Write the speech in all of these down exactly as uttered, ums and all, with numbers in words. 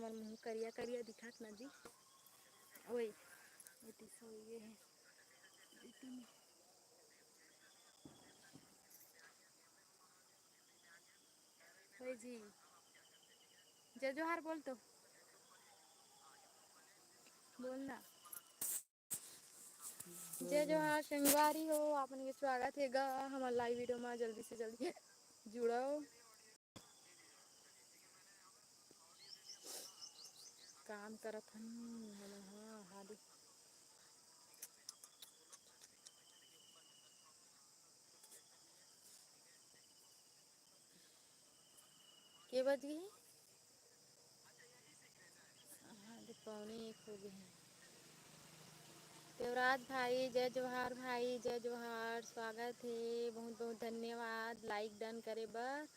मुँह करिया करिया दिखत ना जी। ओए, एती सो ये है। एती में। ओए जी, जय जोहार बोल तो। बोल ना। जय जोहार संगवारी हो, आप मन के स्वागत हे गा हमर live video मा। जल्दी से जल्दी जुड़व। काम करत हन हमन, हाँ, हादी। के बज गई? हाँ, दे पौने एक हो गए हैं। देवराज भाई, जय जोहार भाई, जय जोहार, स्वागत है, बहुत बहुत धन्यवाद like done करे बर।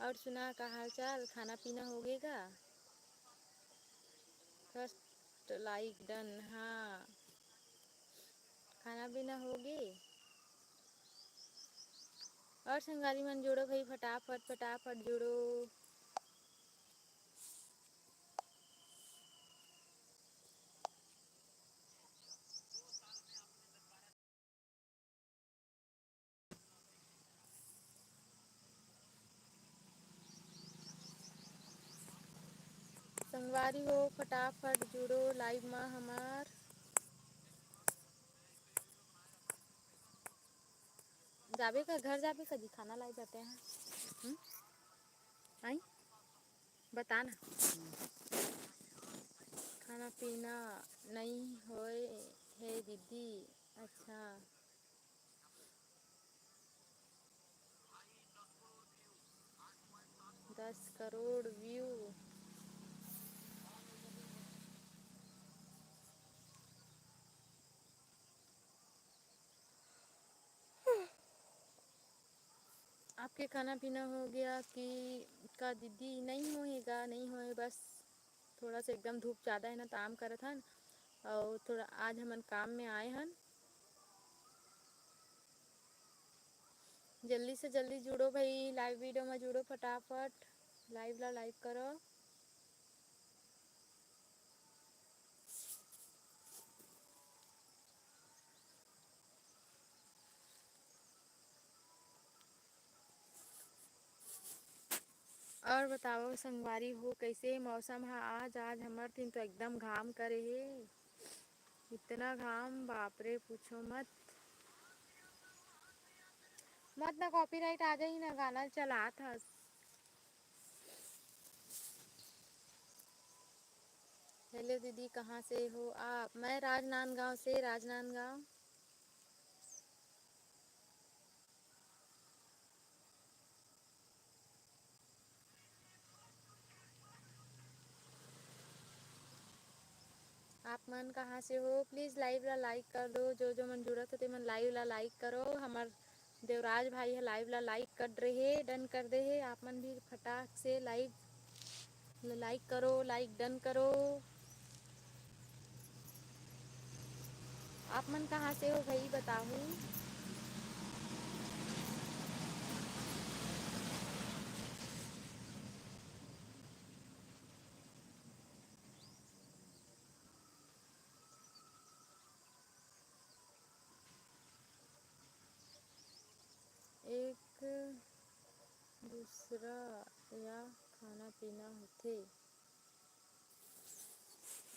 और सुना, का हाल चाल, खाना पीना हो गए का? First like done, हाँ, खाना पीना हो गए। और संगवारी मन जुड़ो भाई, फटाफट फटाफट जुड़ो। संगवारी हो, फटाफट जुड़ो live मा हमार। जाबे का, घर जाबे का जी, खाना लाए जाते हैं। हम्म? आई? बता ना। खाना पीना नहीं होए है दीदी। अच्छा। दस करोड़ view। आपके खाना पीना हो गया कि का दीदी? नहीं होएगा, नहीं होए, बस थोड़ा सा एकदम धूप ज़्यादा है ना, त आराम करत हन। और थोड़ा आज हमन काम में आए हन। जल्दी से जल्दी जुड़ो भाई, live video में जुड़ो फटाफट, live ला like करो। और बताओ संगवारी हो, कैसे मौसम है आज? आज हमर दिन तो एकदम घाम करे हे, इतना घाम, बाप रे, पूछो मत। मत ना, copyright आ जाही ना, गाना चलात हस। हेलो दीदी, कहाँ से हो आप? मैं राजनांदगांव से, राजनांदगांव। आप मन कहाँ से हो? Please live ला like कर दो। जो जो मन जुड़त हो, ते मन live ला like करो। हमर देवराज भाई ह live ला like कर रहे, done कर दे हे। आप मन भी फटाक से live ला like करो, like done करो। आप मन कहाँ से हो भाई, बताहू। एक दूसरा या खाना पीना होथे।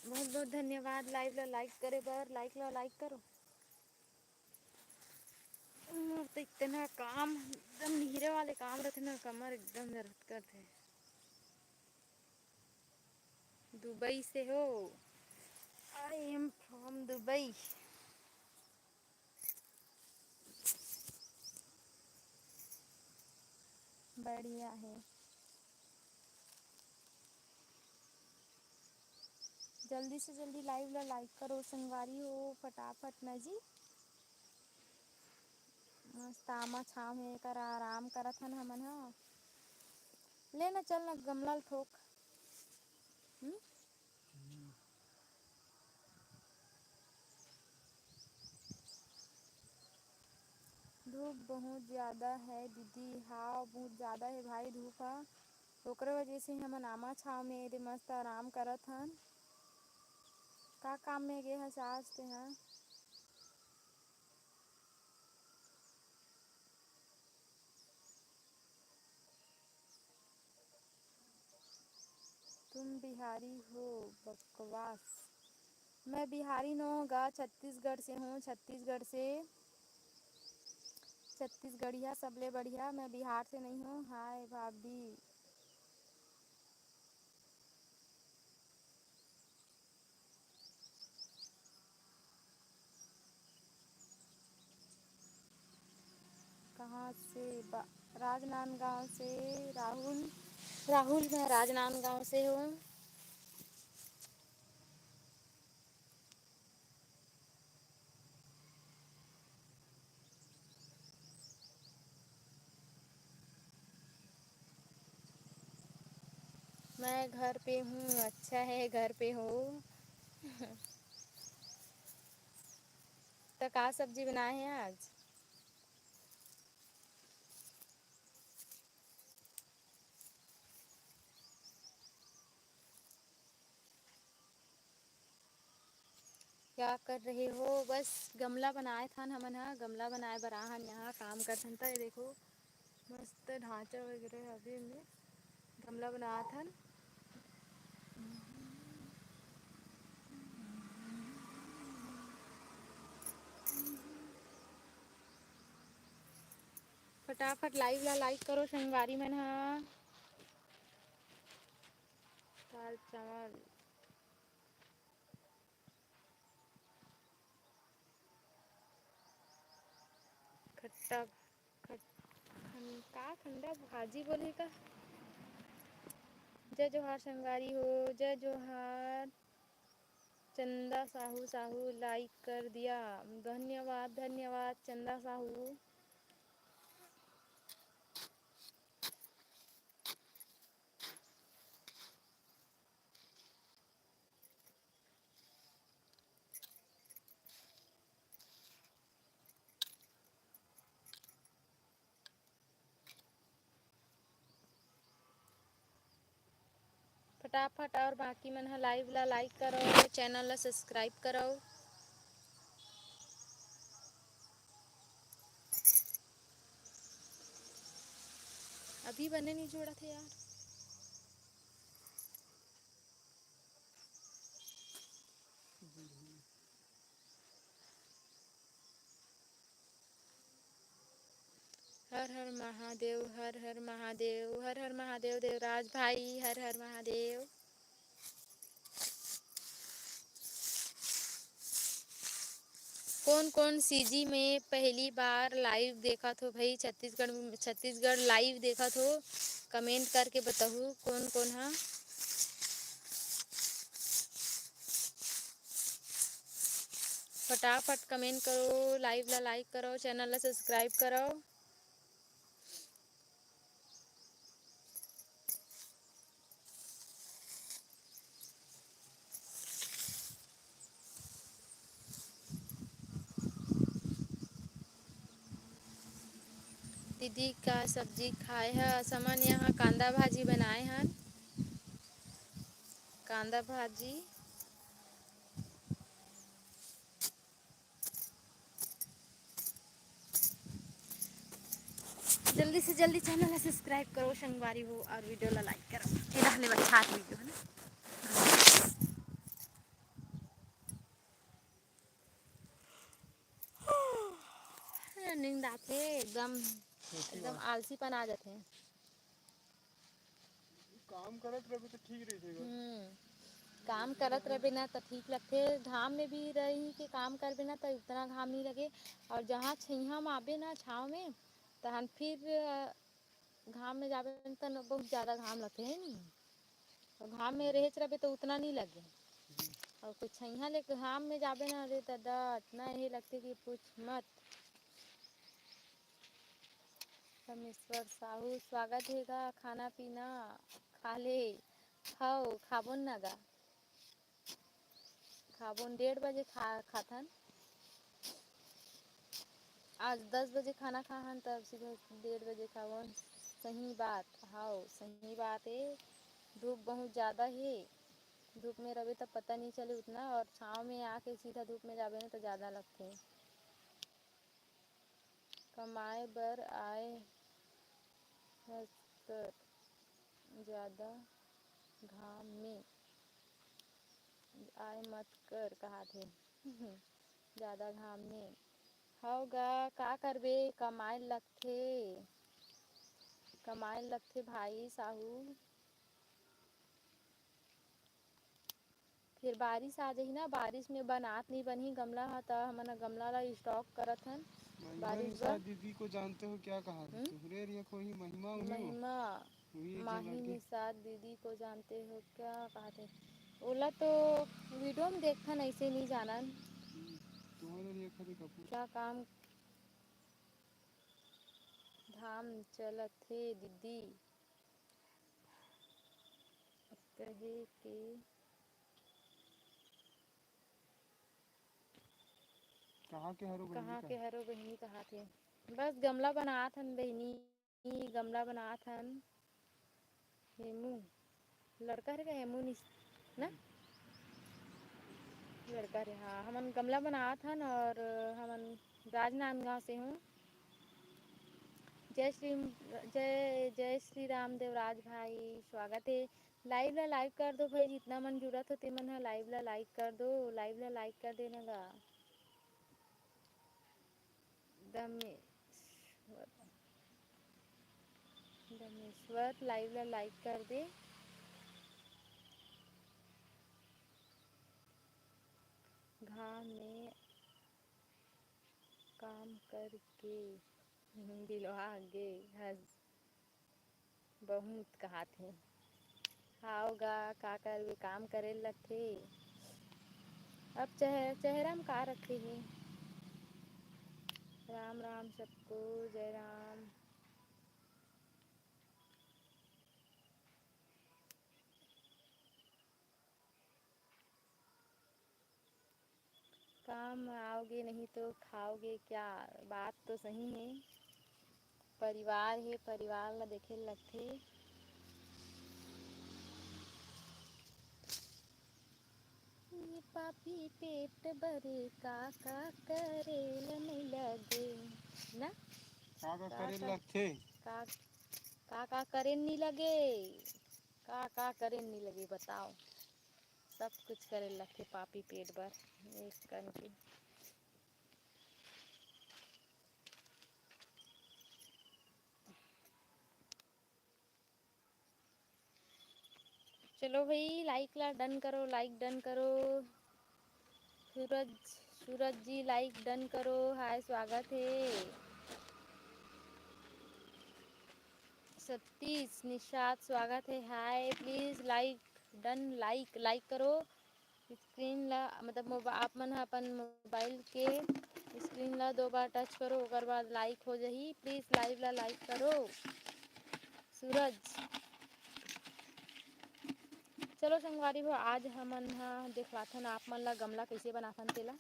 बहुत बहुत धन्यवाद live ला like करे बर। Like ला like करो। मोर तो इतना काम, एकदम निहरे वाले काम रहते ना, कमर एकदम दर्द करते। दुबई से हो? I am from Dubai. बढ़िया है। जल्दी से जल्दी live ला like करो संगवारी हो, फटाफट ना जी। मस्त आमा छाव में एकर आराम करत हन हमन ह। ले ना, चल ना, गमला ल थोक। हम्म? धूप बहुत ज्यादा है दीदी। हाँ, बहुत ज्यादा है भाई धूप ह। ओकरे वजह से हमन आमा छाव में एदे मस्त आराम करत हन। का काम में गे हस आज तेहा? तुम बिहारी हो, बकवास। मैं बिहारी नो गा, छत्तीसगढ़ से हूँ, छत्तीसगढ़ से। छत्तीसगढ़िया सबले बढ़िया, मैं बिहार से नहीं हूँ। हाय भाभी। कहाँ से बा-, राजनांदगांव से। राहुल, राहुल, मैं राजनांदगांव से हूँ। मैं घर पे हूँ। अच्छा है, घर पे हो। तो का सब्जी बनाए हैं आज? क्या कर रहे हो? बस गमला बनाए थन हमन ह, गमला बनाए बर आहन, यहाँ काम करथन। त ये देखो, मस्त ढांचा वगैरह अभी में गमला बनाथन। फटाफट live ला like करो संगवारी मन ह। दाल चावल। खट्टा, खट-, खन-, का खंडा भाजी बोले का? जय जोहार संगवारी हो, जय जोहार। चंदा साहू, साहू like कर दिया, धन्यवाद, धन्यवाद चंदा साहू। फटाफट और बाकी मन ह live ला like करो, channel ला subscribe करो। अभी बने नहीं जोड़त हे यार। हर हर महादेव, हर हर महादेव, हर हर महादेव, देवराज भाई, हर हर महादेव। कोन कोन सीजी में पहली बार live देखत हो भाई? छत्तीसगढ़, छत्तीसगढ़ live देखत हो, comment करके बताहू कोन कोन हा। फटाफट comment करो, live ला like करो, channel ला subscribe करो। दीदी का सब्जी खाए ह? हमन यहाँ कांदा भाजी बनाए हन, कांदा भाजी। जल्दी से जल्दी channel ला subscribe करो संगवारी हो और video ला like करो। ये रहने वाला छात video है ना। नींद आथे एकदम, एकदम आलसीपन आ जाथे। काम करत रहिबे त ठीक रहिथे गा। हम्म, काम करत रहिबे ना त ठीक लगथे। घाम में भी रही के काम करबे ना त उतना घाम नहीं लगे। और जहाँ छइहाँ में आबे ना, छाँव में, तहन फिर, अ, घाम में जाबे न त न बहुत ज्यादा घाम लगथे, है नी? और घाम में रहेच रहिबे त उतना नहीं लगे। और कुछ छइहाँ ले घाम में जाबे ना, अरे दादा, इतना यही लगथे कि पूछ मत। रमेश्वर साहू, स्वागत हे गा। खाना पीना खा ले। खाओ, खाबोन ना गा। खाबोन डेढ़ बजे खा, खाथन। आज दस बजे खाना खाहन, तब सीधा डेढ़ बजे खाबोन। सही बात, हाव, सही बात ए। धूप बहुत ज़्यादा हे, धूप में रहिबे त पता नइ चले उतना, और छाँव में आके सीधा धूप में जाबे न त ज़्यादा लगथे। कमाए बर आए हस त ज़्यादा घाम में आए मत कर, कहाथे। ज़्यादा घाम में। हव गा, का करबे, कमाए लगथे, कमाए लगथे भाई साहू। फिर बारिश आ जाही ना, बारिश में बनात नइ बनही गमला ह, त हमन ह गमला ला stock करत हन महिमा बारिश निषाद बर। दीदी को जानते हो क्या कहा है? हम्म? तुहरे रिया को ही महिमा उही हो। महिमा, उही एक झन माही लड़की। निषाद दीदी को जानते हो क्या कहा थे? ओला तो video में देखथन, ऐसे नहीं जानन। हम्म, तुम्हारे लिए खड़ी कपूर। क्या काम धाम चलत हे दीदी? कहे के कहाँ के हरो बहिनी कहाँ का? के हरो बहिनी कहा थे? बस गमला बनात हन बहिनी, गमला बनात हन। हेमू, लड़का हरे का हेमू निस-, ना? लड़का हरे, हाँ। हमन गमला बनात हन और हमन राजनांदगांव से हूँ। जय श्री, जय, जय श्री राम देवराज भाई, स्वागत है। Live ला like कर दो भाई, जितना मन जुड़त हो ते मन ह live ला like कर दो, live ला like कर देना गा। दमेश्वर, दमेश्वर live ला like कर दे। घाम में काम करके बिलवा गे हस। बहुत कहात हे। हाव गा, का करबे, काम करे लगथे। अब चेह-, चेहरा म का रखे हे? राम राम सबको, जय राम। काम आओगे नहीं तो खाओगे क्या? बात तो सही है। परिवार हे, परिवार ला देखे ल लगथे। ये पापी पेट बरे का का करे ल नहीं लगे ना? का का का करे का, लगथे? का, का का करे नहीं लगे? का का करे नहीं लगे बताओ? सब कुछ करे लगथे पापी पेट बर। एक कन के चलो भाई, like ला done करो, like done करो। सूरज, सूरज जी like done करो, हाय स्वागत है। सतीश निषाद स्वागत है, हाय। Please like done, like, like करो। Screen ला, मतलब मोबा-, आप मन ह अपन mobile के screen ला दो बार touch करो, ओकर बाद like हो जाही। Please live ला like करो। सूरज, चलो संगवारी हो, आज हमन ह देखलाथन आप मन ला गमला कइसे बनाथन तेला।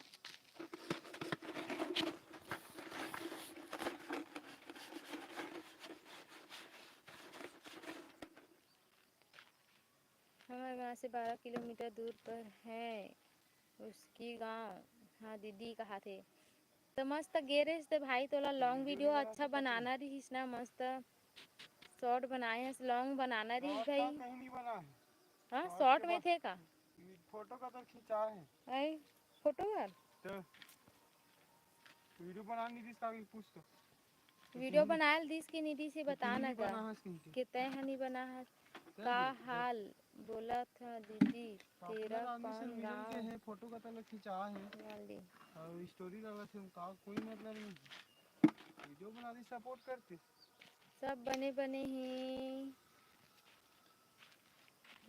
हमारे गांव से बारह किलोमीटर दूर पर है उसकी गांव। हाँ दीदी कहा थे। तो मस्त गे रहिस ते भाई, तोला long video अच्छा बनाना रहिस ना, मस्त short बनाए हस, long बनाना रहिस भाई। हाँ, short में थे का? फोटो का तो खिंचा है। आई फोटो कर। तो video बना नहीं दिस का, पूछ तो। Video बनाए ल दिस कि नहीं दिस, ये बता ना गा। के तय ह नहीं बना हस। का हाल बोलत ह दीदी, तेरा कौन गाँव? फोटो का तलक खिंचा है। डाल दे। और story डालत है, का कोई मतलब नहीं। Video बना दी, support करते। सब बने बने ही।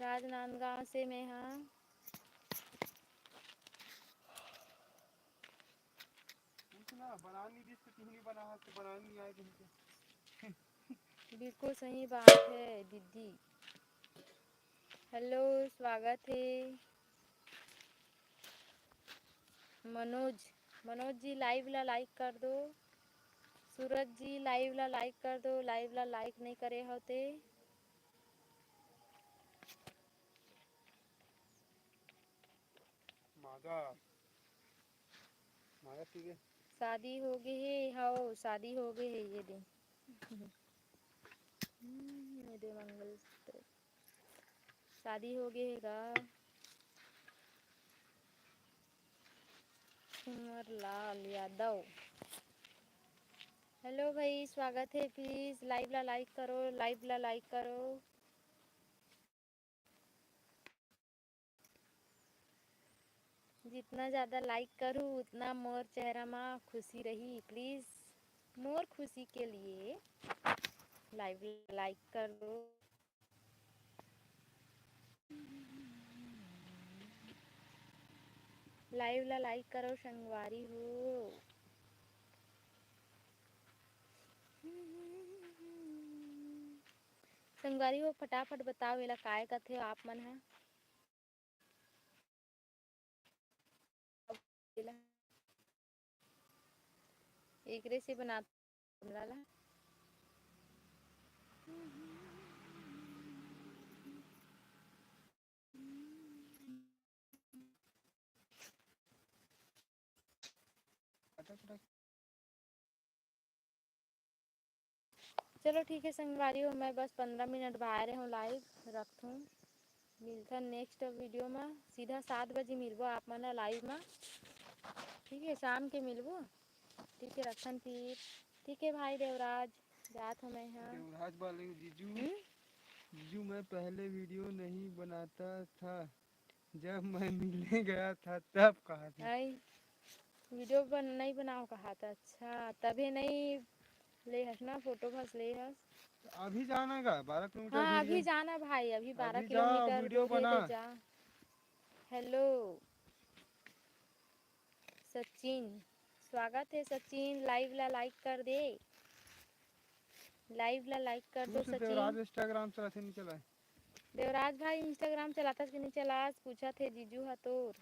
राजनांदगांव से मैं हाँ। पूछ ना, बना नहीं दिस तो किहनी बना है, तो बना नहीं आए कहीं के। बिल्कुल सही बात है दीदी। Hello, स्वागत है। मनोज, मनोज जी live ला like कर दो। सूरज जी, live ला like कर दो, live ला like नहीं करे हो ते। माजा, माजा पी गे। शादी हो गे हे, हव, शादी हो गे हे, ये दे। हम्म, ये दे मंगलसूत्र। शादी हो गे हे गा। कुंवर लाल यादव। Hello भाई, स्वागत है। Please live ला like करो, live ला like करो। जितना ज्यादा like करूँ, उतना मोर चेहरा मा खुशी रही। Please मोर खुशी के लिए live like करो। Live ला like करो संगवारी हो। संगवारी हो, फटाफट बताओ, एला काय कथे आप मन ह? एकरे से बना गमला ला। चलो ठीक है संगवारी हो, मैं बस पंद्रह मिनट बाहर हूँ, live रखथूँ। मिलथन next video में, सीधा सात बजे मिलबो आप मन ला live में, ठीक है, शाम के मिलबो, ठीक है, रखथन फिर, ठीक है भाई देवराज, जात हूँ मैं, हाँ। देवराज बोले, जीजू, हम्म? जीजू, मैं पहले video नहीं बनाता था, जब मैं मिलने गया था तब कहा था। आई, video बन, नहीं बनाओ कहा था, अच्छा, तभी नहीं ले हस ना, photo बस ले हस। अभी जाना का बारह किलोमीटर हाँ, दूर अभी है। जाना भाई, अभी बारह अभी जाओ, किलोमीटर video दूर है, बना। तो जा। Hello सचिन, स्वागत है सचिन, live ला like कर दे, live ला like कर दो पूछ सचिन। देवराज Instagram चलाथे नहीं चलाए? देवराज भाई Instagram चलाथस कि नहीं चलास, पूछत हे जीजू ह तोर।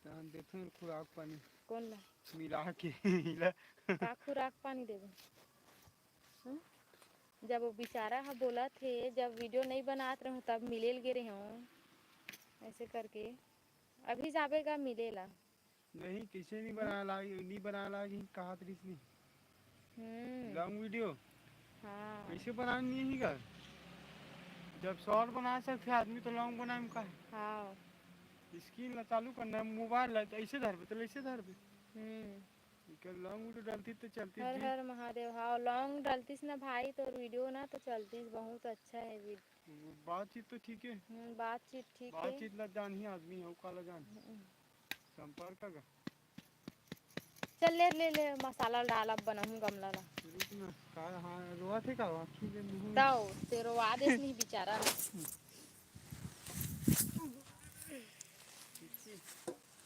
तहन देथन खुराक पानी। कौन ला? मिला के इला। का खुराक पानी देबो? हम्म? जब वो बेचारा ह बोलत हे, जब video नहीं बनात रहूं तब मिले ल गे रहूं, ऐसे करके। अभी जाबे गा मिले ला। नहीं, कैसे नहीं बनाए लाग, नहीं बनाए लाग, ही कहात रहिस नहीं। हम्म। Long video। हाँ। कैसे बनानी नहीं का? जब short बना सकते आदमी तो long बनाए में का है? हाँ। Screen ला चालू करना, mobile ला तो ऐसे धरबे, तो ऐसे धरबे। हम्म। इकर long video डालती तो चलती हर जी। हर महादेव, हाँ, long डालतीस ना भाई, तोर video ना तो चलतीस, बहुत अच्छा है video। बातचीत तो ठीक है। हम्म, बातचीत ठीक है। बातचीत ला जान ही आदमी है, काला जान। हम्म। संपर्क का? चल ले, ले, ले, मसाला डाल, अब बनाहूँ गमला ला। रुक ना, का, हाँ, रोआ थे का? आँखी ले मुँह। ताओ, ते रोआ देस नहीं बेचारा ला।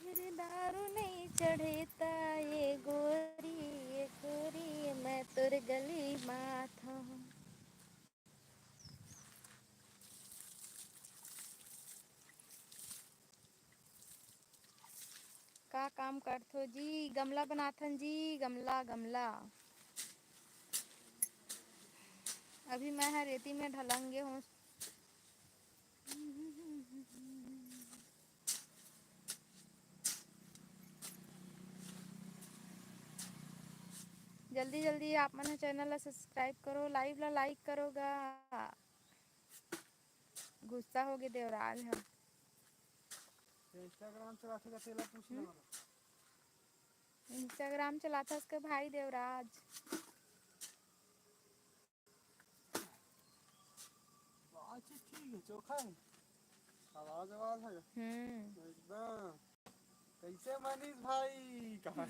तेरे दारू नहीं चढ़ेता ये गोरी, ये गोरी, मैं तोर गली माथा हूँ। का काम करथो जी? गमला बनाथन जी, गमला, गमला। अभी मैं ह रेती में ढलंगे हूँ। जल्दी जल्दी आप मन ह channel ला subscribe करो, live ला like करो गा। गुस्सा हो गे देवराज ह। Instagram चलाथे का तेला पूछ ले हम्म? वाला। Instagram चलाथस के भाई देवराज? बातचीत ठीक है, चोखा है। आवाज, आवाज है। हम्म। एकदम। कैसे मनीष भाई? कहाँ?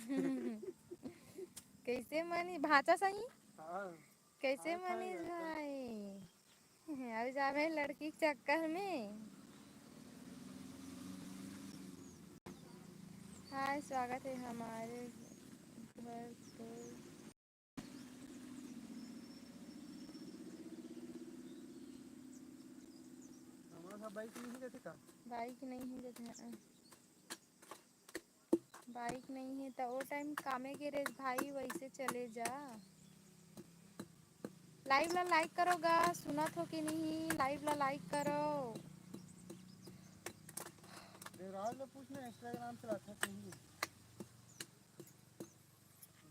कैसे मनीष? भाचा सही? हाँ। कैसे हाँ, हाँ, मनीष एकदम। भाई? अभी जाबे लड़की के चक्कर में। हाय, स्वागत है हमारे घर पे। हमारा bike नहीं जाते का? Bike नहीं है जैसे, हाँ। Bike नहीं है तो वो time कामे गे रेस भाई, वैसे चले जा। Live ला like करो गा, सुनत हो कि नहीं? Live ला like करो। देवराज ला पूछना, Instagram चलाता कि नहीं?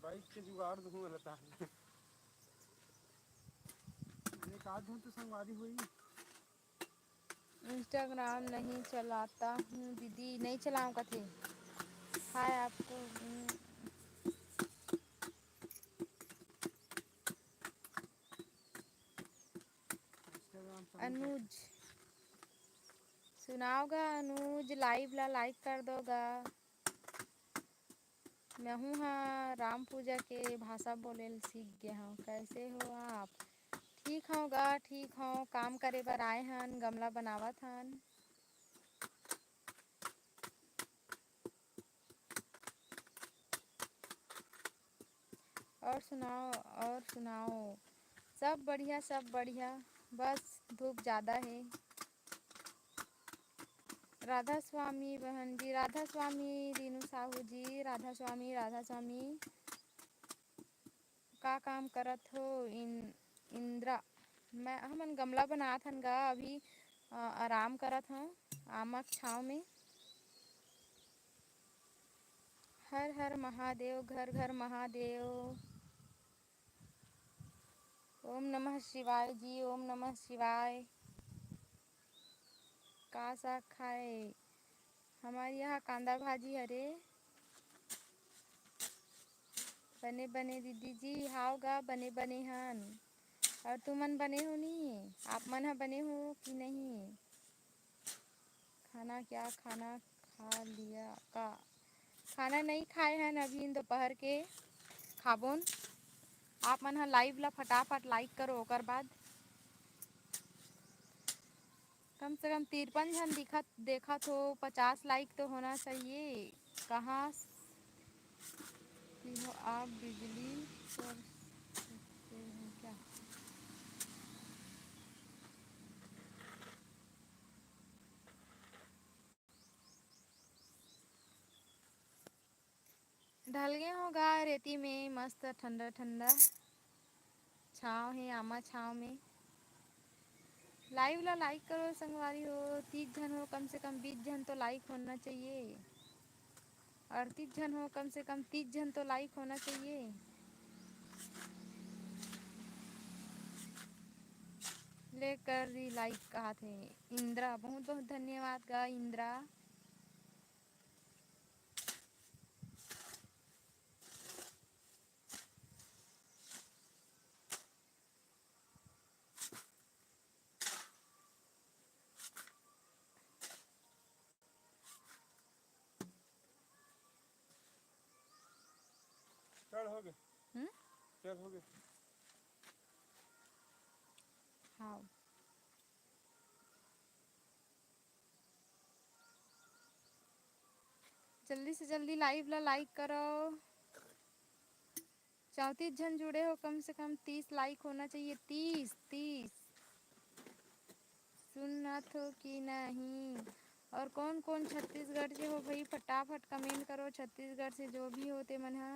Bike के जुगाड़ दूंगा, बता। मैंने कहा दूं तो संगवारी हुई। Instagram नहीं चलाता हूँ दीदी, नहीं चलाऊँ कथे। हाय आपको, हम्म। अनुज, सुनाओ गा अनुज, live ला like कर दो गा। महूँ ह राम पूजा के भाषा बोले ल सीख गे हँव। कैसे हो आप? ठीक हँव गा, ठीक हँव। काम करे बर आए हन, गमला बनावत हन। और सुनाओ, और सुनाओ। सब बढ़िया, सब बढ़िया, बस धूप ज़्यादा हे। राधा स्वामी बहन जी, राधा स्वामी रीनू साहू जी, राधा स्वामी, राधा स्वामी। का काम करत हो इन-, इंदिरा? मैं, हमन गमला बनात हन गा, अभी, अ, आराम करत हन आमा के छाँव में। हर हर महादेव, घर घर महादेव। ओम नमः शिवाय जी, ओम नमः शिवाय। का साग खाए? हमर यहाँ कांदा भाजी हरे। बने बने दीदी जी, हाव गा, बने बने हन। और तुमन बने हो नी? आप मन ह बने हो कि नहीं? खाना क्या, खाना खा लिया का? खाना नहीं खाए हन अभी, दोपहर के खाबोन। आप मन ह live ला फटाफट like करो, ओकर बाद कम से कम तिरपन झन दिखत, देखत हो, पचास like तो होना चाहिए। कहाँ की हो आप, बिजली कर सकते हो क्या? ढलगे हो गा रेती में, मस्त ठंडा ठंडा छाँव हे, आमा छाँव में। Live ला like करो संगवारी हो, तीस झन हो, कम से कम बीस झन तो like होना चाहिए। अड़तीस झन हो, कम से कम तीस झन तो like होना चाहिए। ले कर दी like, कहा थे इंदिरा, बहुत बहुत धन्यवाद गा इंदिरा। चल हो गे। हम्म? चल हो गे। हाँ। जल्दी से जल्दी live ला like करो। चौंतीस झन जुड़े हो, कम से कम तीस like होना चाहिए। तीस, तीस। सुनत हो कि नहीं? और कौन कौन छत्तीसगढ़ से हो भाई, फटाफट comment करो। छत्तीसगढ़ से जो भी हो ते मन हा।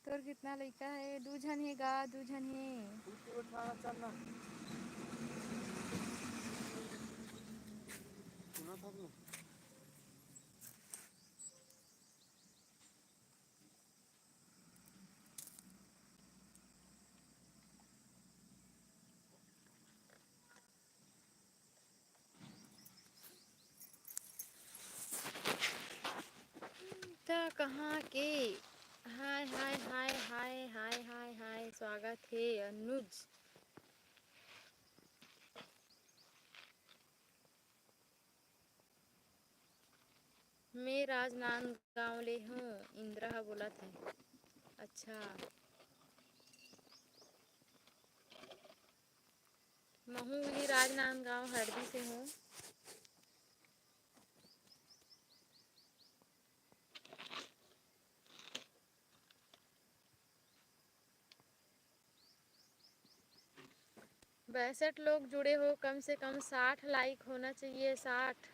तोर कितना लइका हे? दू झन हे गा, दू झन हे। तू तो उठा, चल ना। सुना था कि नहीं? त कहाँ के? हाय, हाय, हाय, हाय, हाय, हाय, हाय, स्वागत हे अनुज। मैं राजनांदगांव ले हूँ, इंदिरा ह बोलत हे। अच्छा, महूँ भी राजनांदगांव हरदी से हूँ। बैसठ लोग जुड़े हो, कम से कम साठ like होना चाहिए, साठ।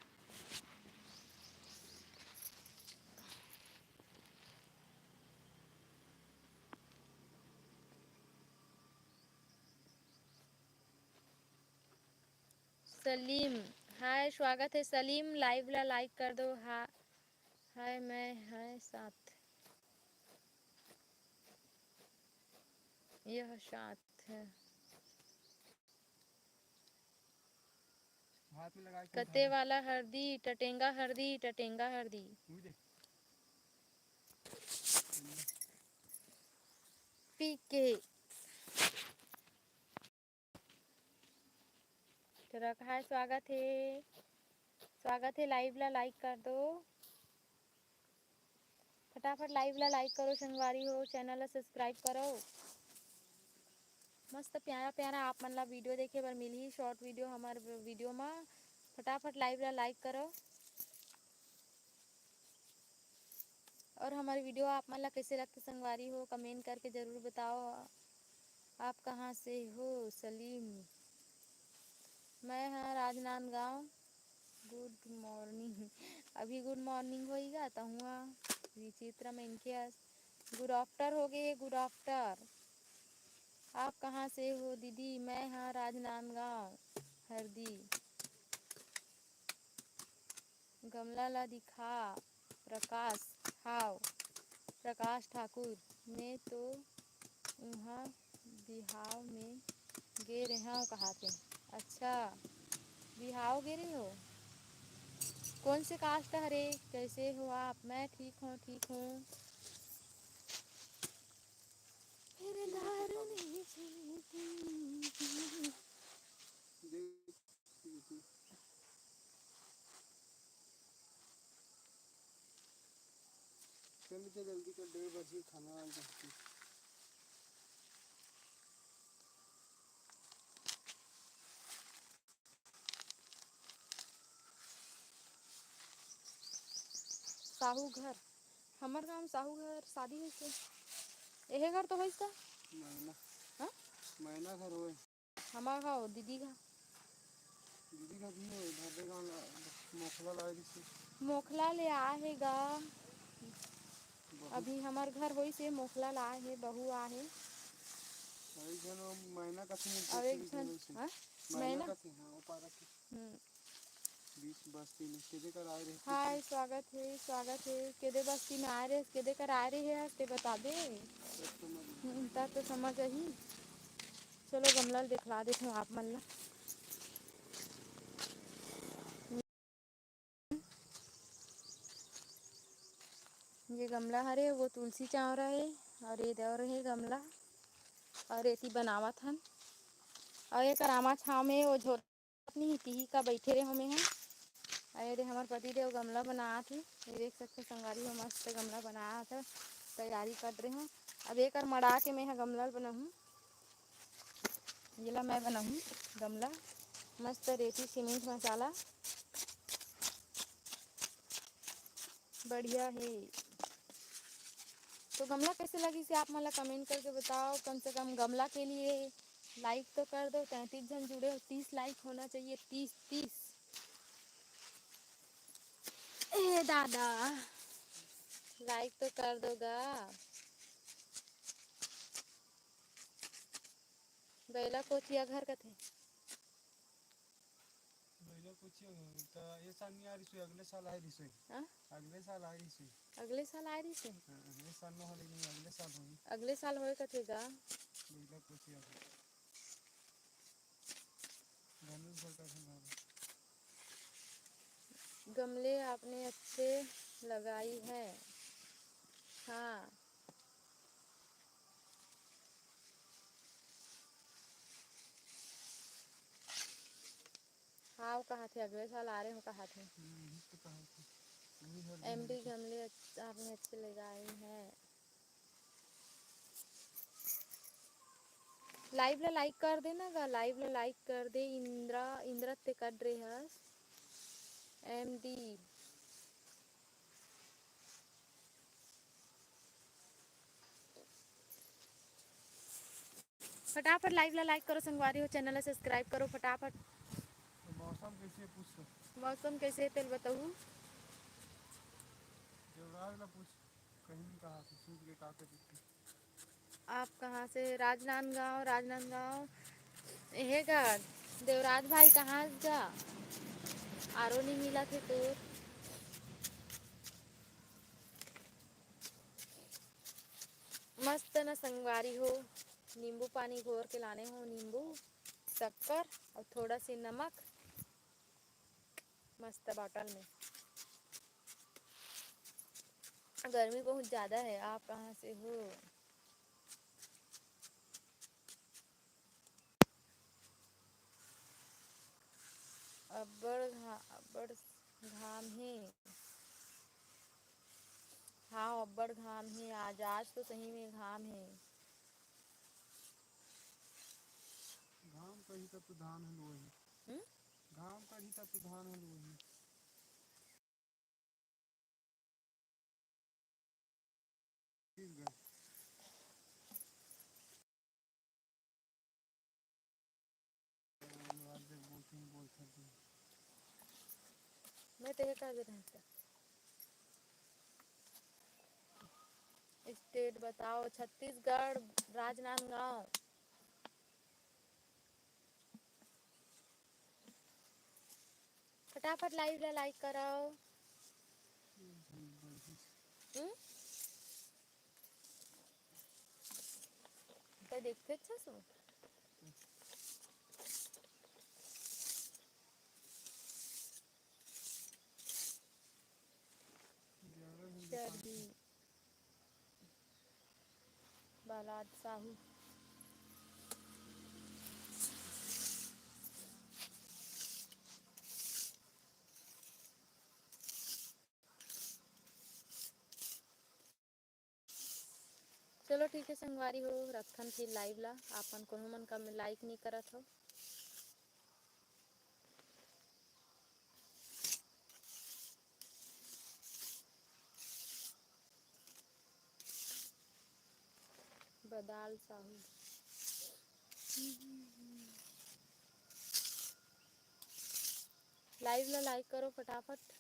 सलीम, हाय, स्वागत है सलीम, live ला like कर दो। हा-, हाय, मैं, हाय, साथ। यह साथ है। हाथ में लगा के कते उठा। वाला हरदी, टटेंगा हरदी, टटेंगा हरदी। उई दे। पी के। ट्रक हाय, स्वागत हे, स्वागत हे। Live ला like कर दो, फटाफट live ला like करो संगवारी हो, channel ला subscribe करो। मस्त प्यारा प्यारा आप मन ला video देखे बर मिलही short video हमर video मा। फटाफट live ला like करो। और हमारी video आप मन ला कैसे लगथे संगवारी हो, comment करके जरूर बताओ। आप कहाँ से हो सलीम? मैं हा राजनांदगांव। Good morning। अभी good morning होई गा, तहुआ विचित्र मनखे अस। Good after हो गे, good after। आप कहाँ से हो दीदी? मैं हा राजनांदगांव हरदी। गमला ला दिखा प्रकाश। हाव प्रकाश ठाकुर, मैं तो उहाँ बिहाव में गे रेहेंव कहाथे। अच्छा, बिहाव गे रहे हो? कौन से caste हरे? कैसे हो आप? मैं ठीक हूँ, ठीक हूँ। मेरे दारू नहीं चलती। चल, इतना जल्दी कर, डेढ़ बजे खाना आ जाती। साहू घर, हमर गांव साहू घर शादी होइस हे। एहे घर तो होइस का? मैना। हाँ? मैना घर होए। हमर घाव, दीदी घा। दीदी घा भी होए, भर्रे गांव ला, मोखला ला आए रहिस। मोखला ले आए हे गा। बहुत। अभी हमर घर होइस हे, मोखला ला आए हे, बहू आए हे। अउ एक झन वो मैना कथे, अउ एक झन, हाँ? मैना मैना? कथे, हाँ, वो पारा के। हम्म। बीच बस्ती में केदे कर आए रहे? हाय, स्वागत हे, स्वागत हे। केदे बस्ती में आए रहे, केदे कर आए रहे हस, ते बता दे। तब समझ हम्म, तब तो समझ आही। चलो, गमला ल दिखला देथव आप मन ला। ये गमला हरे, वो तुलसी चांवरा हे, और ये दौर हे गमला, और एती बनावत हन, और एकर आमा छाव में वो झोला नहीं, तिही का बैठे रहे हमें हैं। अरे रे, हमार पति देव गमला बनात हे, ये देख सकते संगवारी हो, मस्त गमला बनात हे, तैयारी कर रहे हो। अब एकर मड़ा के मैं ह गमला ल बनाहूँ। येला मैं बनाहूँ गमला, मस्त रेती सीमेंट मसाला, बढ़िया हे। तो गमला कैसे लगिस हे आप मन ला comment करके बताओ। कम से कम गमला के लिए like तो कर दो। तैंतीस झन जुड़े हो, तीस like होना चाहिए, तीस, तीस। ए दादा, like तो कर दो गा। बैला कोचिया घर कथे। बैला कोचिया घर, त ये साल नहीं आ रही सोई, अगले साल आ रही सोई। हाँ? अगले साल आ रही सोई। अगले साल आ रही सोई? हाँ, ये साल न होले नहीं, अगले साल होई। अगले साल होए कथे गा। बैला कोचिया घर। धनुष घर का घर। गमले आपने अच्छे लगाई है। हाँ। हाव कहाथे, अगले साल आ रहे हो कहाथे। हम्म, यही तो कहाथे। वही हर दिन एमडी देखो। गमले अच्छ-, आपने अच्छे लगाए हैं। Live ला like कर देना गा, live ला like कर दे। इंदिरा, इंदिरा ते कर रहे हस। एमडी। फटाफट live ला like करो संगवारी हो, channel ला subscribe करो फटाफट। तो मौसम कैसे पूछ सकते? मौसम कैसे तेल बताऊ? देवराज ला पूछ, कहीं नहीं कहा था, सूझ के का कर देते। आप कहाँ से? राजनांदगांव, राजनांदगांव। हे गा, देवराज भाई, कहाँ जा? आरो नहीं मिला थे तोर। मस्त न संगवारी हो, नींबू पानी घोर के लाने हो, नींबू, शक्कर और थोड़ा सी नमक, मस्त बॉटल में। गर्मी बहुत ज़्यादा है, आप कहाँ से हो? अब्बड़ घा-, अब्बड़ घाम हे। हाँ, अब्बड़ घाम हे आज, आज तो सही में घाम हे। घाम कही तब तो धान ह लुवही। हम्म? घाम कही तब तो धान ह लुवही। छत्तीसगढ़। मैं तो ये कर दे रहे हैं। स्टेट बताओ, छत्तीसगढ़, राजनांदगांव। फटाफट लाइव ला लाइक करव। हम्म? तो देखते अच्छा सो। चर्बी। बालाद साहू। चलो ठीक है संगवारी हो, रखथन फिर लाइव ला। आपन कोनो मन का लाइक नहीं करत हो। बदाल साहू। लाइव ला लाइक करो फटाफट।